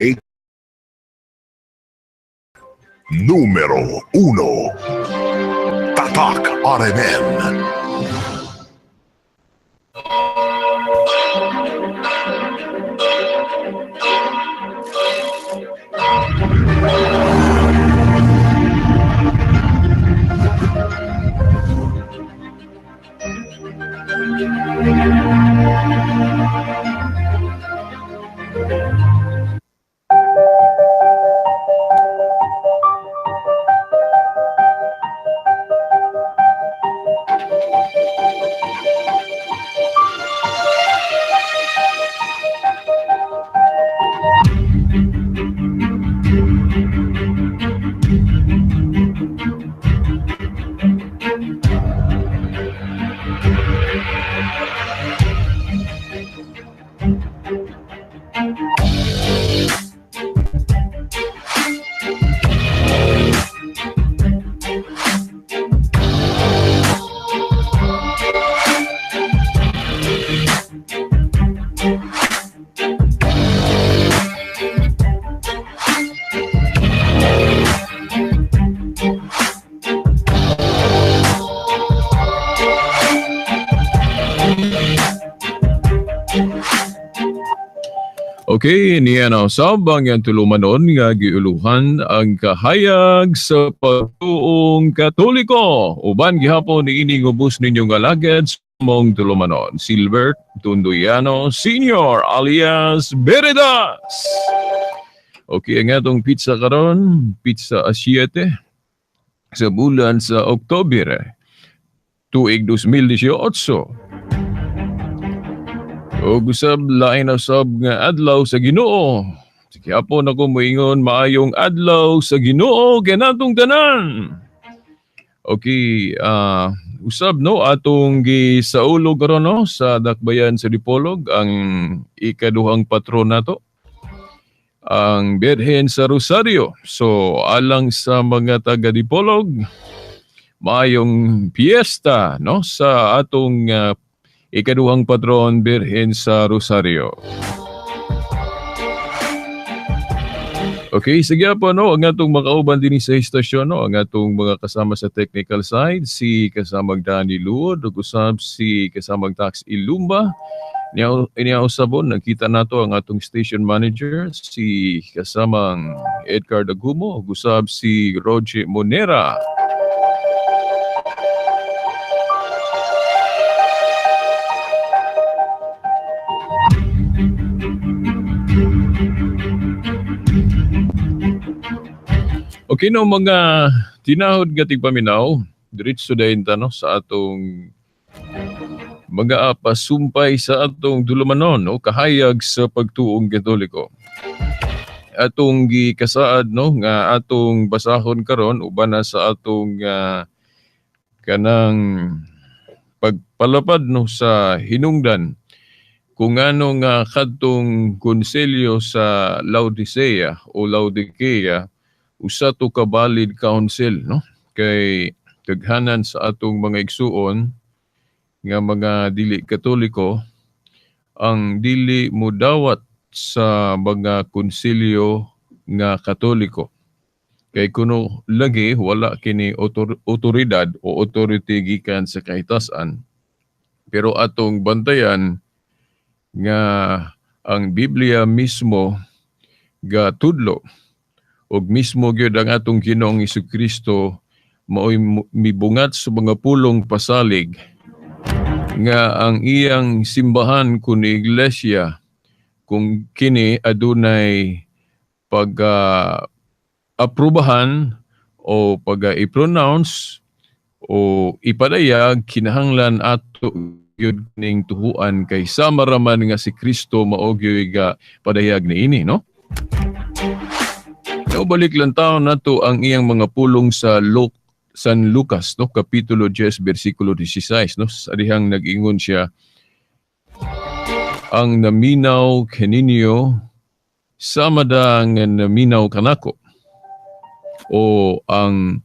8. Numero 1. Tatak RMN. Okay, niya na usab ang iyang tulumanon nga giuluhan ang kahayag sa pagtuong Katoliko. Uban gihapon niini ngubos ninyong alagad sa mong tulumanon, Silbert Tunduyano Sr. alias Beredas. Okay, ang atong pizza karon, pizza a 7 sa bulan sa Oktobre, tuig 2018. Og usab lain na usab nga adlaw sa Ginoo. Sige hapon ako moingon maayong adlaw sa Ginoo kanatong tanan. Okay, usab no atong gisaulog karon no sa dakbayan sa Dipolog ang ikaduhang patron nato, ang Birhen sa Rosario. So alang sa mga taga Dipolog, maayong piyesta no sa atong ikaduhang patron Birhen sa Rosario. Okay, sige po no, ang atong makauban din sa istasyon no, ang atong mga kasama sa technical side, si kasamang Danny Luod, ug usab si kasamang Tax Ilumba. Niya usabon nakita nato ang atong station manager si kasamang Edgar Dagumo, ug usab si Roger Monera. Okay no, mga tinahod nga tigpaminaw, diretso dayon ta no sa atong mga pasumpay sa atong dulumanon no, kahayag sa pagtuong Katoliko. Atong gikasaad no nga atong basahon karon uban na sa atong kanang pagpalapad no sa hinungdan kung ano nga kadtong konselyo sa Laodicea o Laodicea usa to ka valid council no kay kaghanan sa atong mga igsuon nga mga dili Katoliko ang dili modawat sa mga konsilyo nga Katoliko kay kuno lagi wala kini otoridad o authority gikan sa kahitasan, pero atong bantayan nga ang Biblia mismo gatudlo og mismo gyud ang atong Ginoong Hesukristo maoy mibungat sa mga pulong pasalig nga ang iyang simbahan kun iglesia kung kini adunay pag aprubahan o pag i-pronounce o ipadayag, kinahanglan ato gyud ning tuhuan kay sama ra man nga si Kristo mao gyud ga padayag niini no. Now, balik lang taon nato ang iyang mga pulong sa San Lucas no, kapitulo 10 bersikulo 16 no, sa dihang nag-ingon siya, ang naminaw kaninyo sama da nga naminaw kanako, o ang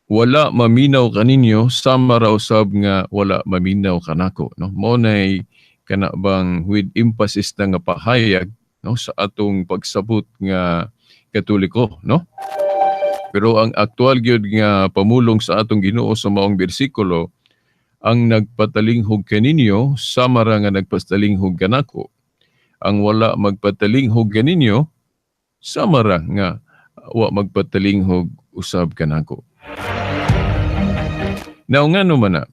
wala maminaw kaninyo sama ra usab nga wala maminaw kanako no. Mao nay kana bang with emphasis na nga pahayag no, sa atong pagsabot nga Katoliko, no? Pero ang aktual gyud nga pamulong sa atong Ginoo sa maong bersikulo, ang nagpatalinghog kaninyo sama ra nga nagpatalinghog kanako. Ang wala magpatalinghog kaninyo sama ra nga wa magpatalinghog usab kanako. Now, ngano man na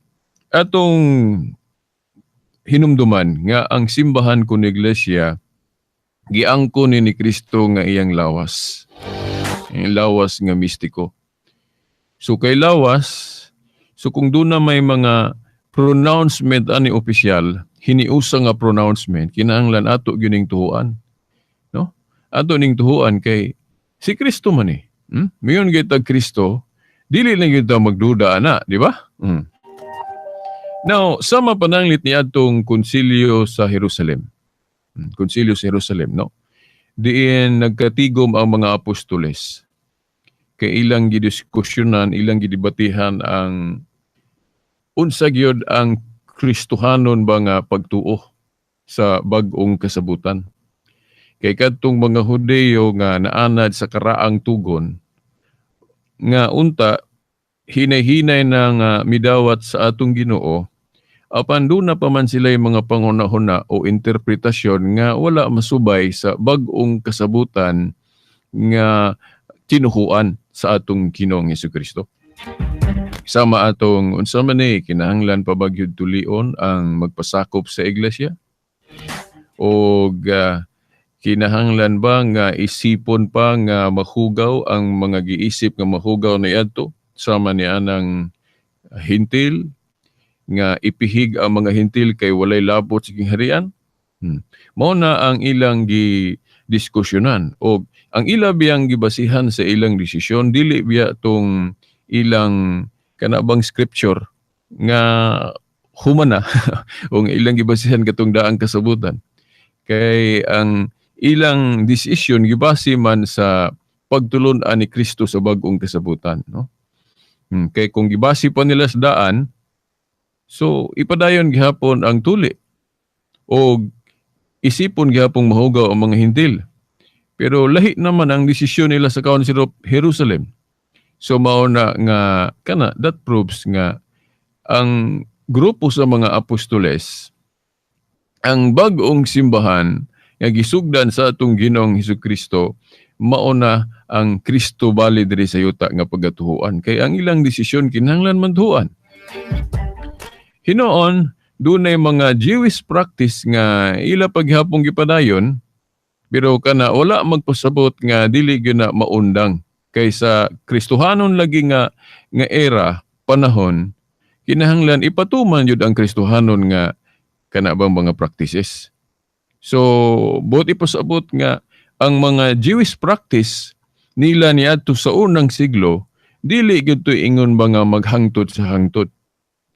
atong hinumduman nga ang simbahan kun iglesia giangkon ni Kristo nga iyang lawas. Ang lawas nga mistiko. So kay lawas, so kung doon na may mga pronouncement ani opisyal, hiniusa nga pronouncement, kinahanglan ato gyud ning tuhuan. No? Ato ning tuhuan kay si Kristo man eh. Mayon gyud tag Kristo, dili lang gyud ta magduda ana, di ba? Now, sama pananglit ni adtong konsilyo sa Jerusalem. Konsilyo sa Jerusalem, no? Diin nagkatigom ang mga apostoles. Kay ilang gidiskusyonan, ilang gidibatihan ang unsa gyud ang Kristohanon ba nga pagtuo sa bag-ong kasabutan. Kay kadtong mga Hudeyo nga naanad sa karaang tugon, nga unta hinay-hinay na nga midawat sa atong Ginoo, apan doon na pa man sila yung mga panghuna-huna o interpretasyon nga wala masubay sa bag-ong kasabutan nga tinuhuan sa atong Ginoong Hesukristo. Sama atong unsa man ni kinahanglan pa ba gyud tulion ang magpasakop sa iglesia? O kinahanglan ba nga isipon pa nga mahugaw ang mga giisip nga mahugaw ni adto sama ni anang hintil nga ipihig ang mga hintil kay walay labot sa gingharian? Mao na ang ilang gidiskusyonan og ang ila biyang gibasihan sa ilang desisyon dili biya tong ilang kanabang scripture nga humana o ang ilang gibasihan katong daang kasabutan. Kay ang ilang desisyon gibase man sa pagtulon-an ni Kristo sa bag-ong kasabutan, no? Kay kung gibase pa nila sa daan, so ipadayon gihapon ang tuli o isipon gihapon mahugaw ang mga hintil. Pero lahi naman ang desisyon nila sa Council of Jerusalem. So mao na nga kana, that proves nga ang grupo sa mga apostoles, ang bag-ong simbahan nga gisugdan sa atong Ginoong Hesukristo, mao na ang Kristo bali diri sa yuta nga pagatuhuan. Kay ang ilang desisyon kinahanglan man tuhuan. Hinoon, dunay mga Jewish practice nga ila paghapong gipadayon, pero kana wala magpasabot nga dili gyud na maundang. Kaysa Kristohanon lagi nga nga era, panahon, kinahanglan ipatuman jud ang Kristohanon nga kana bang mga practices. So, buot ipasabot nga ang mga Jewish practice nila niadto sa unang siglo, dili gyud to ingon ba nga maghangtod sa hangtod.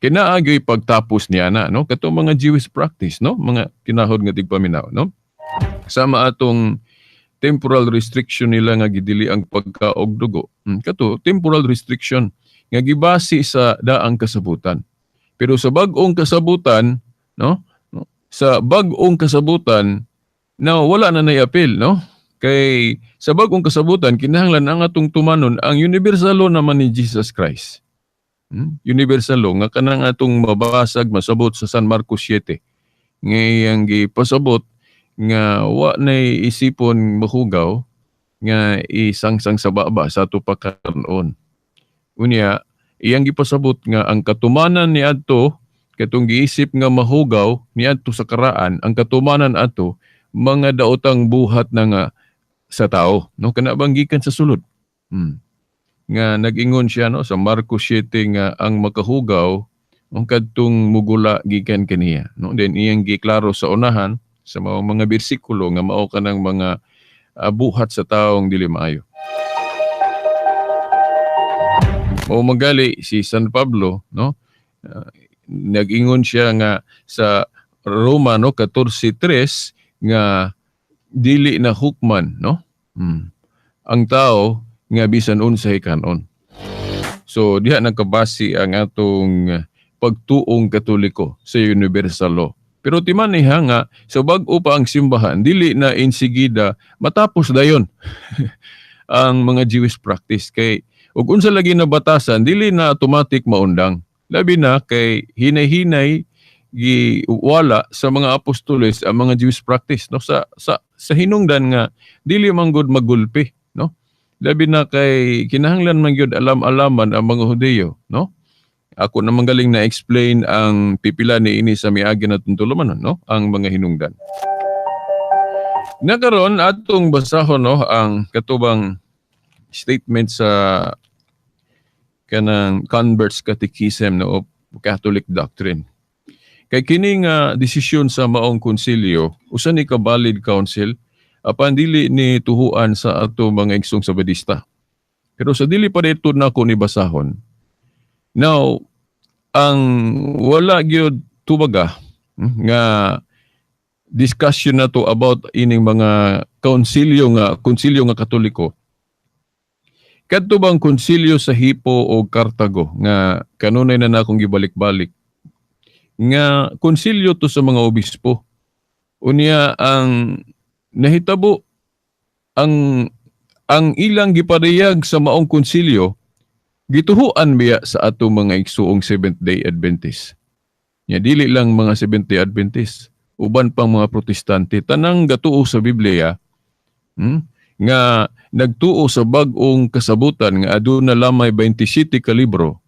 Kinaa gyoy pagtapos niya na, no? Katong mga Jewish practice, no? Mga kinahod nga tigpaminaw, no? Sama atong temporal restriction nila nga gidili ang pagkaog dugo. Kato, temporal restriction nga gibase sa daang kasabutan. Pero sa bag-ong kasabutan, no? Sa bag-ong kasabutan, now wala na nay appeal, no? Kay sa bag-ong kasabutan kinahanglan ang atong tumanon ang universal law naman ni Jesus Christ. Universal law nga kanang atong mabasag masabot sa San Marcos 7. Ngayang gipasabot nga wa nay isipon mahugaw nga isangsang sa baba sa ato pakaron. Unya, iyang gipasabot nga ang katumanan ni adto katong giisip nga mahugaw niadto sa karaan, ang katumanan ato mga daotang buhat na nga sa tao, no? Kana bang gikan sa sulod. Nga nag-ingon siya, no, sa Marcos 7 nga ang makahugaw ang kadtong mugula gikan kaniya, no? Then iyang giklaro sa unahan sa mga bersikulo nga mao kanang mga buhat sa taong dili maayo. Mao magali si San Pablo, no? Nag-ingon siya nga sa Roma, no, 14:3 nga dili na hukman, no? Ang tao nga bisan unsay kanon. So diha nagkabase ang atong pagtuong Katoliko sa universal law. Pero timan-i ha nga sa bag-o pa ang simbahan, dili na insigida matapos dayon ang mga Jewish practice, kay ug unsa lagi na batasan, dili na automatic maundang. Labi na kay hinay-hinay giwala sa mga apostoles ang mga Jewish practice, no, sa hinungdan nga dili man gud magulpi, no? Labi na kay kinahanglan man gyud alam-alaman ang mga Hudiyo, no? Ako naman galing na explain ang pipila ni ini sa miagi na tulumanon, no, ang mga hinungdan. Nakaron atong basahon, no, ang katubang statement sa kanang Converts Catechism, no, of Catholic Doctrine. Kay kini nga desisyon sa maong konsilyo, usa ni ka valid council, apan dili ni tuhuan sa ato mga igsoong Sabadista. Pero sa dili pa dito nako ni basahon. Now, ang wala gyud tubaga nga discussion na to about ining mga konsilyo nga Katoliko. Kadto bang konsilyo sa Hippo o Cartago nga kanunay na nakong gibalik-balik nga konsilyo to sa mga obispo. Unya ang nahitabo, ang ilang gipadayag sa maong konsilyo, gituhuan biya sa ato mga igsuong Seventh Day Adventist. Nya dili lang mga Seventh Day Adventist, uban pang mga Protestante, tanang gatuo sa Biblia, nga nagtuo sa bag-ong kasabutan nga aduna lamay 27 ka libro.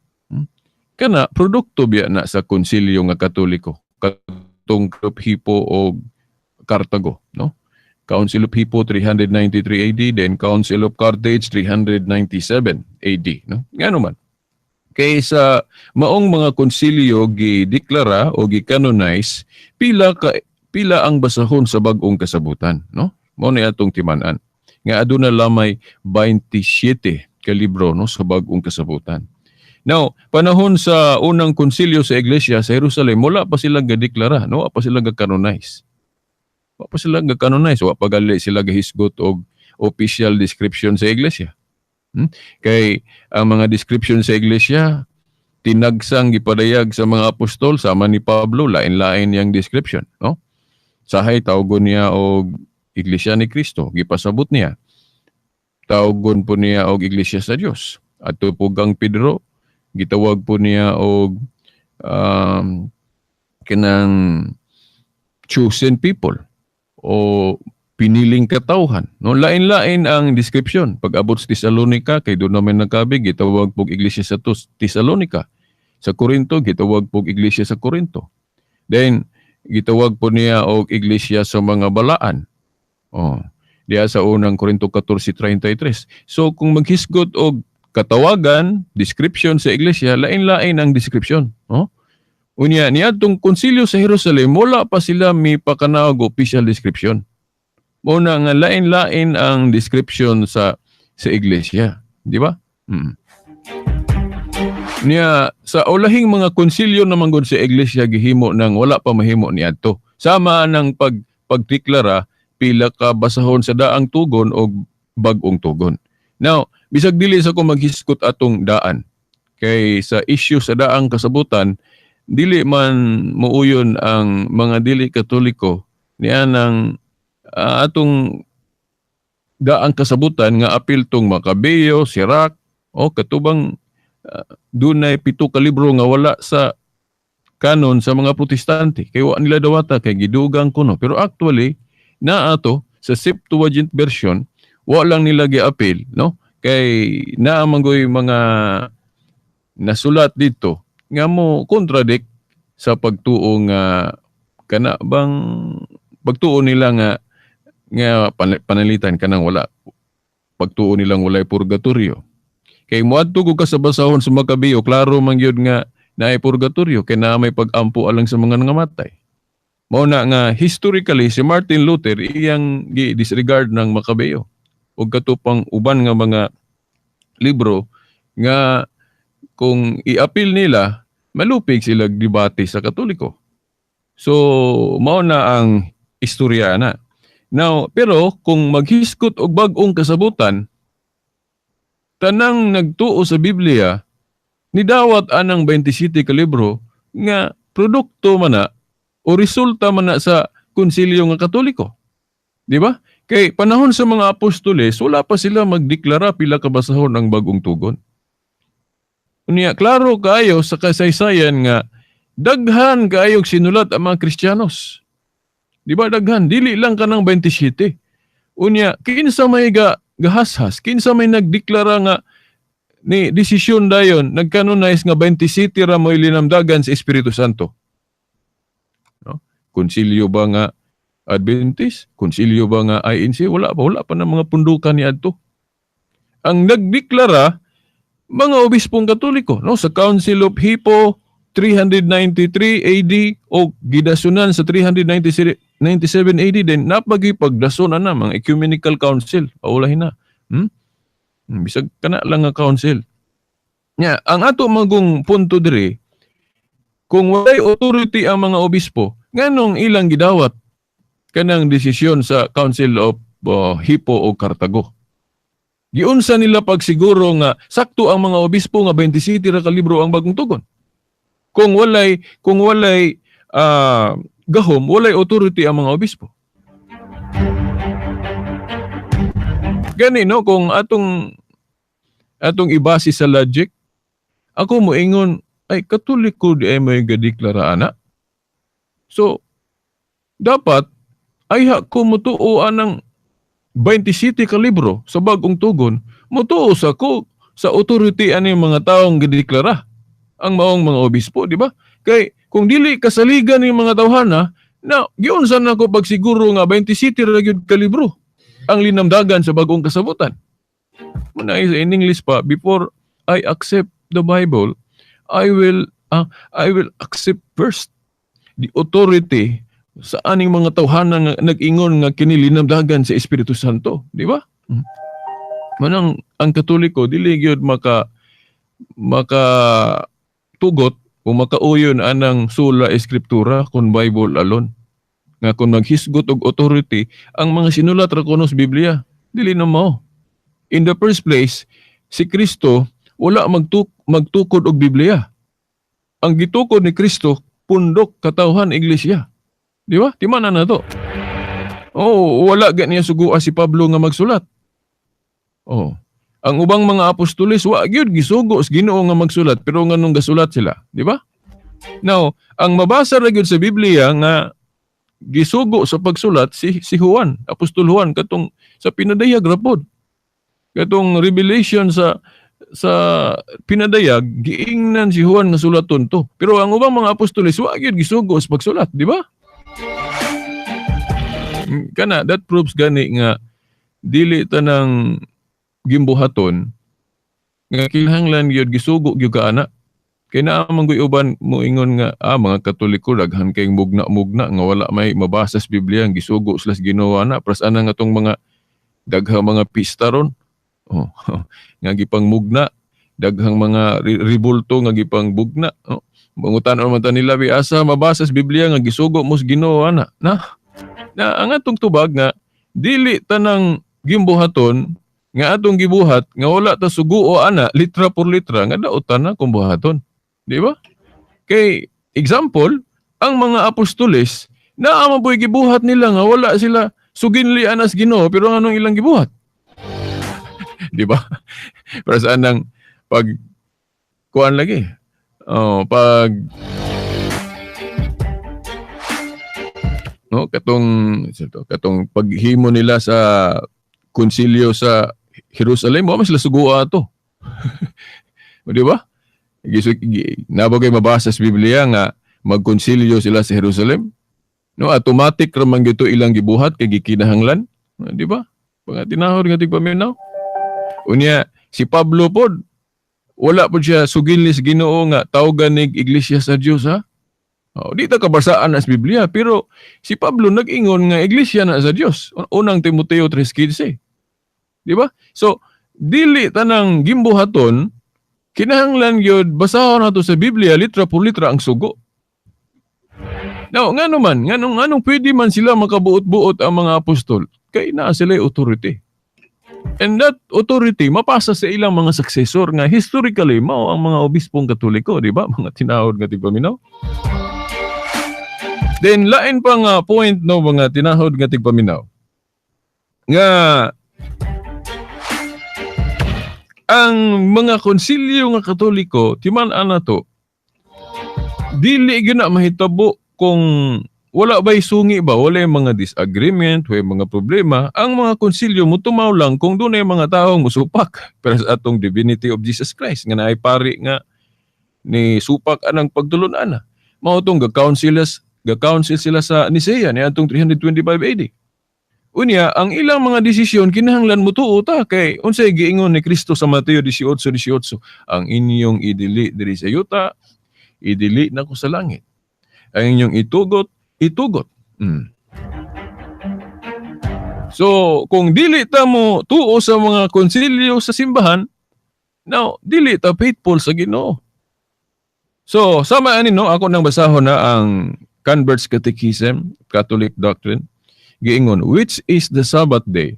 Kana produkto biya na sa konsilyo nga Katoliko katong Hippo o Cartago, no? Council of Hippo 393 AD, then Council of Carthage 397 AD, no? Ngano man kay sa maong mga konsilyo gideklara o gi-canonize pila ang basahon sa bag-ong kasabutan, no? Mao ni atong timan-an nga aduna lamay 27 ka libro, no, sa bag-ong kasabutan. Now, panahon sa unang konsilyo sa iglesia sa Jerusalem, wala pa sila gadeklara, no? Wa pa sila ga-canonize. Wa pa sila ga-canonize, wa pa gali sila gahisgot og official description sa iglesia. Kay ang mga description sa iglesia tinagsang gipadayag sa mga apostol sama ni Pablo, lain-lain yang description, no? Sahay tawgon niya og Iglesia ni Kristo, gipasabot niya. Tawgon po niya og Iglesia sa Dios. Adto po gang Pedro, gitawag po niya og kanang chosen people o piniling katawhan. No, lain-lain ang description. Pag abot sa Tesalonica, kay doon naman nagkabig, gitawag pog Iglesia sa Tesalonica. Sa Corinto, gitawag pog Iglesia sa Corinto. Then gitawag po niya og Iglesia sa mga balaan. Oh, diya sa unang Corinto 14:33. So kung maghisgot og katawagan, description sa iglesia, lain-lain ang description, no? Unya niadtong konsilyo sa Jerusalem, wala pa sila mi pakanaog official description. Mao na nga lain-lain ang description sa iglesia, di ba? Niya sa ulahing mga konsilyo naman gud sa iglesia gihimo nang wala pa mahimo niadto. Sama ng pagdeklara pila ka basahon sa daang tugon og bag-ong tugon. Now, bisag dili sa ko maghisgot atong daan kay sa issue sa daang kasabutan, dili man muuyon ang mga dili Katoliko niya ng atong daang kasabutan nga apil tong Macabeo, Sirac o katubang dunay 7 ka libro nga wala sa kanon sa mga Protestante kay wa nila dawata kay gidugang kuno, pero actually naa to sa Septuagint version, wa lang nila giapil, no, kay naa man mga nasulat dito nga mo contradict sa pagtuo nga kana bang pagtuo nila nga nga panalitan kanang wala pagtuo nilang walay purgatorio. Kay moadto ka sa basahon sa Macabeo, klaro man gyud nga naay purgatorio kay naa may pag-ampo alang sa mga nangamatay. Mao na nga historically si Martin Luther iyang gi-disregard ng Macabeo ug katupang uban nga mga libro nga kung i-appeal nila malupig sila debate sa Katoliko. So mao na ang istorya na. Now, pero kung maghisgot og bag-ong kasabutan, tanang nagtuo sa Biblia nidawat anang 27 ka libro nga produkto man na o resulta man na sa konsilyo nga Katoliko. Di ba? Kay panahon sa mga apostoles, wala pa sila magdeklara pila ka basahon ang Bagong Tugon. Unya, klaro kaayo sa kasaysayan nga daghan kaayog sinulat ang mga Kristiyanos. Di ba daghan? Dili lang kanang 27. Unya, kinsa may gahashas, kinsa may nagdeklara nga ni desisyon dayon nagkanonize nga 27 ra mo'y linamdagan sa Espiritu Santo. No? Konsilyo ba nga Adventist? Konsilyo ba nga INC? Wala pa ng mga pundukan ni adto. Ang nagdeklara mga obispong Katoliko, no, sa Council of Hippo 393 AD o gidasunan sa 397 AD, then napagipagdason na mga ecumenical council, paulahin na. Bisag kana lang nga council. Nya, ang ato magong punto diri, kung walay authority ang mga obispo, nganong ilang gidawat kanang desisyon sa Council of Hippo o Cartago? Giunsa nila pagsiguro nga sakto ang mga obispo nga 27 ra ka libro ang Bagong Tugon? Kung walay gahom, walay authority ang mga obispo. Gani no, kung atong ibase sa logic, ako moingon ay Katoliko di ay may gadeklara ana. So dapat ayha ko motuo anang 27 ka libro sa Bagong Tugon, motuo sa ko sa authority ani mga taong gideklara ang maong mga obispo, di ba? Kay kung dili kasaligan ni mga tawhana, na giunsa na ko pagsiguro nga 27 ra gyud ka libro ang linamdagan sa bagong kasabutan. Muna in English pa, before I accept the Bible, I will accept first the authority sa aning mga tawhana nga nag-ingon nga kini linamdagan sa Espiritu Santo, di ba? Manang ang Katoliko dili gyud maka tugot o makauyon anang sola escriptura, kun Bible alone. Nga kung maghisgot og authority ang mga sinulat ra kuno sa Biblia, dili na mao. In the first place, si Kristo wala magtukod og Biblia. Ang gitukod ni Kristo pundok, katawhan, iglesia. Di ba? Timan na to. Oh, wala gani niya sugua si Pablo nga magsulat. Oh. Ang ubang mga apostoles wa gyud gisugo sa Ginoo nga magsulat, pero nganong gasulat sila, di ba? Now, ang mabasa ra gyud sa Biblia nga gisugo sa pagsulat si Juan, Apostol Juan, katong sa pinadayag ra pod. Katong revelation sa pinadayag, giingnan si Juan nga sulaton to. Pero ang ubang mga apostoles wa gyud gisugo sa pagsulat, di ba? Kana that proves gani nga dili tanang gimbuhaton nga kinahanglan gyud gisugo gyud ka ana. Kay naa man gyud uban moingon nga mga Katoliko daghan kay mugna-mugna nga wala may mabasa sa Biblia, ang gisugo sila sa Ginoo ana, pras ana nga tong mga daghang mga pista ron. Oh, nga gipang mugna, daghang mga ribulto nga gipang bugna. Oh, mangutan man ta nila bi asa mabasa sa Biblia nga gisugo mo sa Ginoo ana. Na ang atong tubag nga dili tanang gimbuhaton nga atong gibuhat nga wala ta suguo ana litra por litra nga daotan na kung buhaton. Di ba? Kay example, ang mga apostoles naa man po'y gibuhat nila nga wala sila suginli anas Ginoo, pero anong ilang gibuhat? Di ba? Para saan ang pag kuan lagi? Oh, pag no katong ito, katong paghimo nila sa konsilyo sa Jerusalem, wa man sila sugua ato. Di ba? Nabagay mabasa sa Biblia nga magkonsilyo sila sa Jerusalem. No, automatic ra man gito ilang gibuhat kay gikinahanglan, di ba? Mga tinahod nga tigpaminaw. Unya si Pablo pod wala pod siya suginli sa Ginoo nga tawgan nig iglesia sa Dios, ha. Oh, di ta kabasaan na sa Biblia, pero si Pablo nag-ingon nga iglesia na sa Dios. Unang Timoteo 3:15. Di ba? So dili tanang gimbuhaton, kinahanglan gyud basahon nato sa Biblia litra por litra ang sugo. Now, ngano man, nganong pwede man sila makabuot-buot ang mga apostol? Kay naa sila authority. And that authority mapasa sa ilang mga successor nga historically mao ang mga obispong Katoliko, di ba? Mga tinahod nga tigpaminaw. Then lain pa nga point, no, mga tinahod nga tigpaminaw, nga ang mga konsilyo nga Katoliko, timan-an nato, dili gyud na mahitabo kung wala ba'y sungi ba, wala yung mga disagreement, wala yung mga problema. Ang mga konsilyo mutumaw lang kung doon ay mga taong musupak. Pero sa atong divinity of Jesus Christ, nga naay pari nga ni supak anang pagtulunan na. Mao tong ga-council sila sa Nicea ni atong 325 AD. Unya, ang ilang mga desisyon kinahanglan mutuo ta kay unsay giingon ni Kristo sa Mateo 18:18, ang inyong idili diri sa yuta, idili nako sa langit. Ang inyong itugot, itugot. So, kung dili ta mo tuo sa mga konsilyo sa simbahan, now, dili ta faithful sa Ginoo. So, sama ani, no, ako nang basahon na ang Converts Catechism, Catholic Doctrine. Giingon, which is the Sabbath day?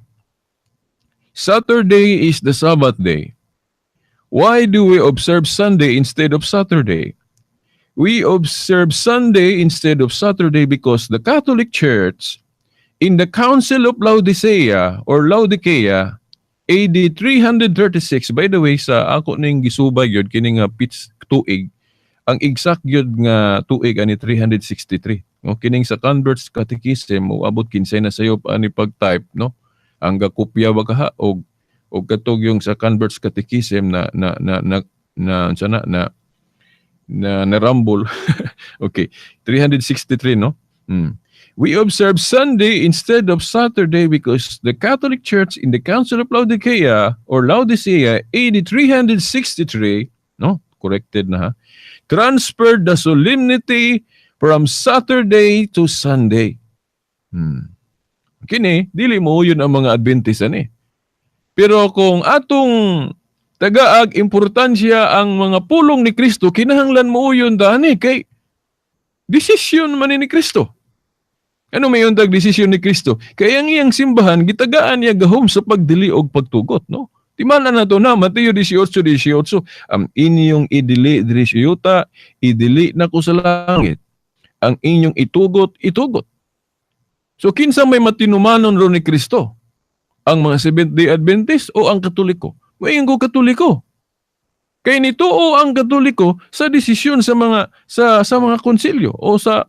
Saturday is the Sabbath day. Why do we observe Sunday instead of Saturday? We observe Sunday instead of Saturday because the Catholic Church in the Council of Laodicea or Laodicea AD 336. By the way, sa ako ning gisubay gyud kini nga petsa tuig, ang exact gyud nga tuig ani 363, no? Kining sa Converts Catechism moabot kinsay na sayop ani pag-type, no? Ang gakopya ba kaha og katog yung sa Converts Catechism na na na na na unsa na na na narambol. Okay, 363, no. We observe Sunday instead of Saturday because the Catholic Church in the Council of Laodicea or Laodicea AD 363, no, corrected na ha, transferred the solemnity from Saturday to Sunday. Kini, dili mo yun ang mga Adventist ani. Pero kung atong tagaag importansya ang mga pulong ni Kristo, kinahanglan mo yun dani kay desisyon man ni Kristo. Ano may untag desisyon ni Kristo? Kay ang iyang simbahan gitagaan niya gahom sa pagdili og pagtugot, no? Timan na nato na Mateo 18:18, ang inyong idili diri sa yuta, idili na ko sa langit. Ang inyong itugot, itugot. So kinsa may matinumanon ron ni Kristo? Ang mga Seventh-day Adventist o ang Katoliko? Moingon ko Katoliko. Kay nituo ang Katoliko sa desisyon sa mga konsilyo o sa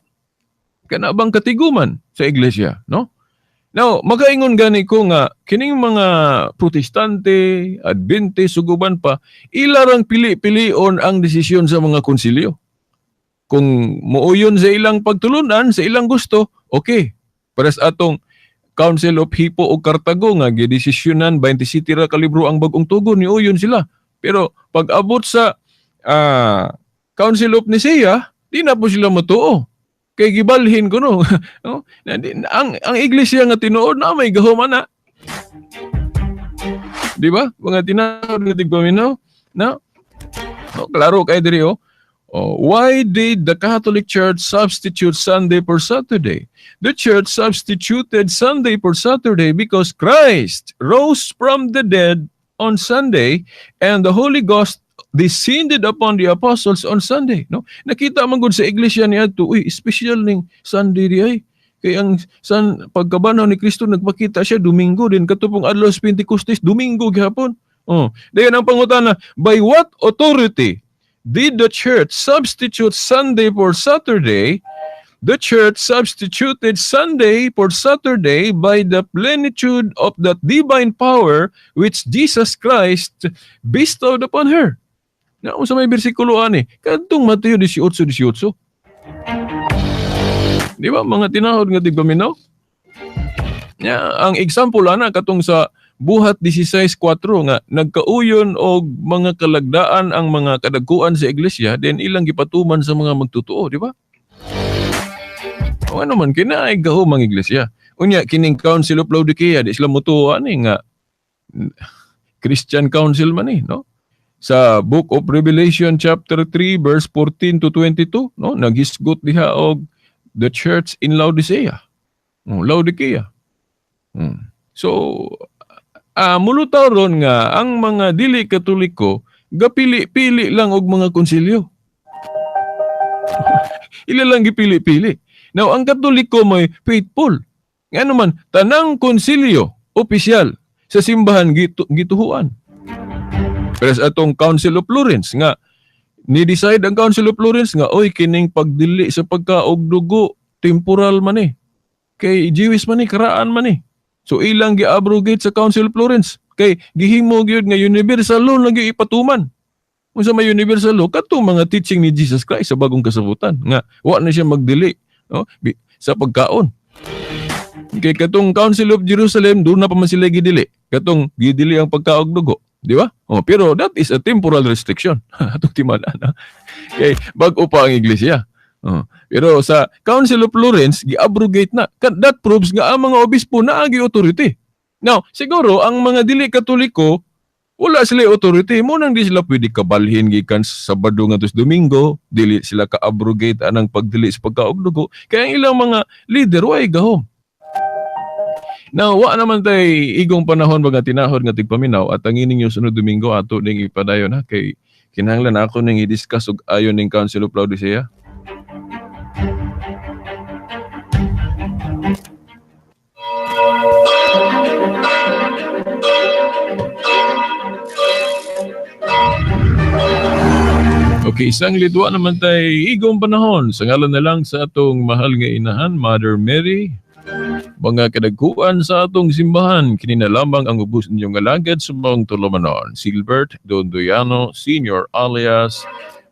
kanabang katiguman sa iglesia, no? Now, makaingon gani ko nga kining mga Protestante, Adventist ug uban pa, ila rang pili-pilion ang desisyon sa mga konsilyo. Kung muuyon sa ilang pagtulunan, sa ilang gusto, okay. Para sa atong Council of Hippo o Cartago nga gidesisyonan 27 ra ka libro ang Bagong Tugon, niuyon sila. Pero pag abot sa Council of Nicaea, di na po sila motuo. Kay gibalhin ko, no. No? Ang iglesia nga tinuod na may gahom ana. Di ba? Mga tinawag nga tigpaminaw, no? Oh, klaro kay diri oh. Oh, why did the Catholic Church substitute Sunday for Saturday? The Church substituted Sunday for Saturday because Christ rose from the dead on Sunday and the Holy Ghost descended upon the apostles on Sunday, no? Nakita man gud sa iglesia niadto, uy, special ning Sunday di ay. Kay ang san pagkabanaw ni Kristo nagpakita siya Domingo din katong adlaw sa Pentecostes, Domingo gihapon. Oh, dayon ang pangutana, by what authority did the Church substitute Sunday for Saturday? The Church substituted Sunday for Saturday by the plenitude of that divine power which Jesus Christ bestowed upon her. Na sa may bersikulo ani, kadtong Mateo 18:18. Di ba mga tinahod nga tigpaminaw? Ya, ang example ana katong sa Buhat 16:4 nga nagkauyon og mga kalagdaan ang mga kadagkuan sa iglesia, then ilang gipatuman sa mga magtutuo, di ba? O ano man kinaay gahom ang iglesia. Unya kining Council of Laodicea di sila motuo ani nga Christian Council man eh, no? Sa Book of Revelation chapter 3 verse 14 to 22, no? Naghisgot diha og the church in Laodicea. Oh, Laodicea. So mulutaw ron nga ang mga dili Katoliko gapili-pili lang og mga konsilyo. Ila lang gipili-pili. Now, ang Katoliko may faithful. Ngano man, tanang konsilyo opisyal sa simbahan gituhuan. Pero sa atong Council of Florence nga ni-decide ang Council of Florence nga, oy, kining pagdili sa pagkaog dugo temporal man eh. Kay Jewish man eh, karaan man eh. So ilang gi-abrogate sa Council of Florence kay gihimo gyud nga universal law na gyud ipatuman. Unsa may universal law? Katong mga teaching ni Jesus Christ sa Bagong Kasabutan nga wa na siya magdili, no, sa pagkaon. Kay katong Council of Jerusalem, doon na pa man sila gidili. Katong gidili ang pagkaog dugo, di ba? Oh, pero that is a temporal restriction. Atong timan-an, ha? Kay bag-o pa ang iglesia. Oh. Pero sa Council of Florence, gi-abrogate na. That proves nga ang mga obispo na ang authority. Now, siguro ang mga dili Katoliko, wala sila authority. Mo nang di sila pwede kabalhin gikan sa Sabado ngadto sa Domingo, dili sila ka-abrogate anang pagdili sa pagkaog dugo. Kaya ang ilang mga leader way gahom. Now, wa naman tay igong panahon mga tinahod nga tigpaminaw at ang ining yung sunod Domingo ato ning ipadayon, ha, kay kinahanglan ako ning i-discuss og ayon ning Council of Laodicea. Okay, isang lidwa naman tay igong panahon. Sa ngalan na lang sa atong mahal nga inahan, Mother Mary, mga kadagkuan sa atong simbahan, kini na lamang ang ubos ninyong alagad sa mga tulumanon. Silbert Dondoyano Senior alias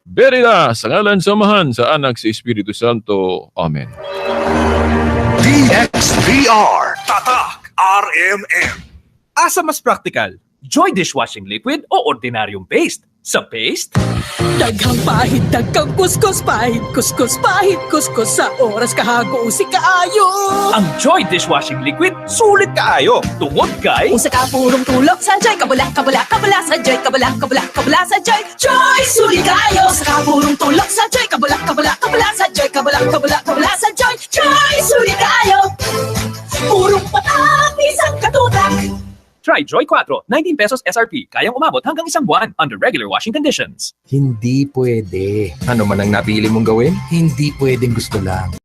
Berida, sa ngalan sa Amahan, sa Anak, sa Espiritu Santo. Amen. DXDR Tatak RMN. Asa mas practical? Joy dishwashing liquid o ordinaryong paste? Sa paste? Daghang pahid, daghang kuskus, pahid, kuskus, pahid, kuskus sa oras kahago si kaayo. Ang Joy dishwashing liquid, sulit kaayo. Tungod kay Usa ka purong tulok sa Joy, kabula, kabula, kabula sa Joy, kabula, kabula, kabula sa Joy. Joy, sulit kaayo. Usa ka purong tulok sa Joy, kabula, kabula, kabula sa Joy, kabula, kabula, kabula sa Joy. Joy, sulit kaayo. Purong patak, isang katutak. Try Joy 4, 19 pesos SRP. Kayang umabot hanggang isang buwan under regular washing conditions. Hindi pwede. Ano man ang napili mong gawin, Hindi pwedeng gusto lang.